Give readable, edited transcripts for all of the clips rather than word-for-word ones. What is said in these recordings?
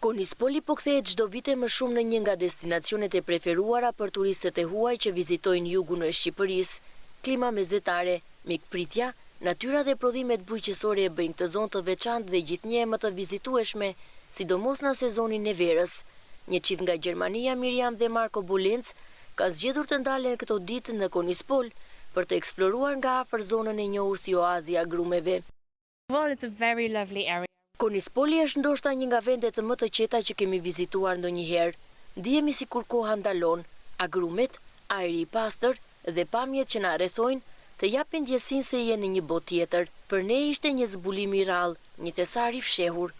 Konispoli po kthehet çdo vit e më shumë në një nga destinacionet e preferuara për turistët e huaj që vizitojnë jugun e Shqipërisë. Klima mesdhetare, mikpritja, natyra dhe prodhimet bujqësore e bëjnë këtë zonë të veçantë dhe gjithnjë e më të vizitueshme, sidomos në sezonin e verës. Një çift nga Gjermania, Miriam dhe Marco Bulenc, kanë zgjedhur të ndalen këto ditë në Konispol për të eksploruar nga afër zonën e njohur si oazi i agrumeve. Well, it's a very lovely area. Konispoli është ndoshta një nga vendet më të qeta që kemi vizituar ndonjëherë. Ndihemi sikur koha ndalon, agrumet, ajri i pastër dhe pamjet që na rrethojnë të japin ndjesinë se je në një botë tjetër. Për ne ishte një zbulim i rrallë, një thesar i fshehur.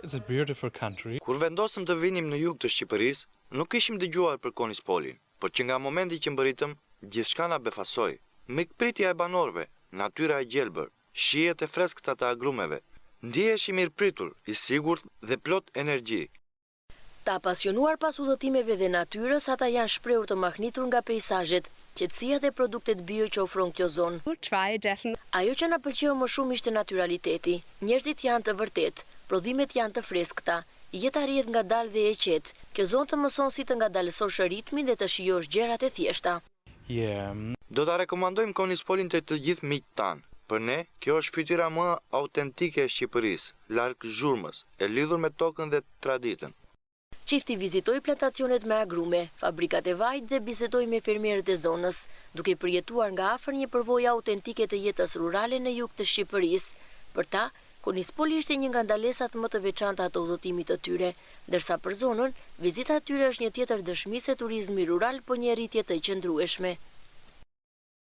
It's a beautiful country. Kur vendosëm të vinim në jug të Shqipërisë, nuk kishim dëgjuar për Konispolin, por që nga momenti që mbërritëm, gjithçka na befasoi. Mikpritja e banorëve, natyra e gjelbër, shijet e freskëta të agrumeve. Ndihesh i mirëpritur, i sigurt dhe plot energji. Të apasionuar pas udhëtimeve dhe natyrës, ata janë shprehur të mahnitur nga peizazhet, qetësia dhe produktet bio që ofron kjo zonë. We'll try definitely. Ajo që na pëlqeu më shumë ishte natyraliteti. Njerëzit janë të vërtetë, prodhimet janë të freskëta, jeta rrjedh ngadalë dhe e qetë. Kjo zonë të mëson si të ngadalësosh ritmin dhe të shijosh gjërat e thjeshta. Yeah. Do ta rekomandojmë Konispolin te të gjithë miqtë tanë. Për ne, kjo është fytyra më autentike e Shqipërisë, larg zhurmës, e lidhur me tokën dhe traditën. Çifti vizitoi plantacionet me agrume, fabrikat e vajit dhe bisedoi me fermerët e zonës, duke përjetuar nga afër një përvojë autentike të jetës rurale në jug të Shqipërisë. Për ta, Konispoli ishte një nga ndalesat më të veçanta të udhëtimit të tyre, ndërsa për zonën, vizita e tyre është një tjetër dëshmi se turizmi rural po një rritje të qëndrueshme.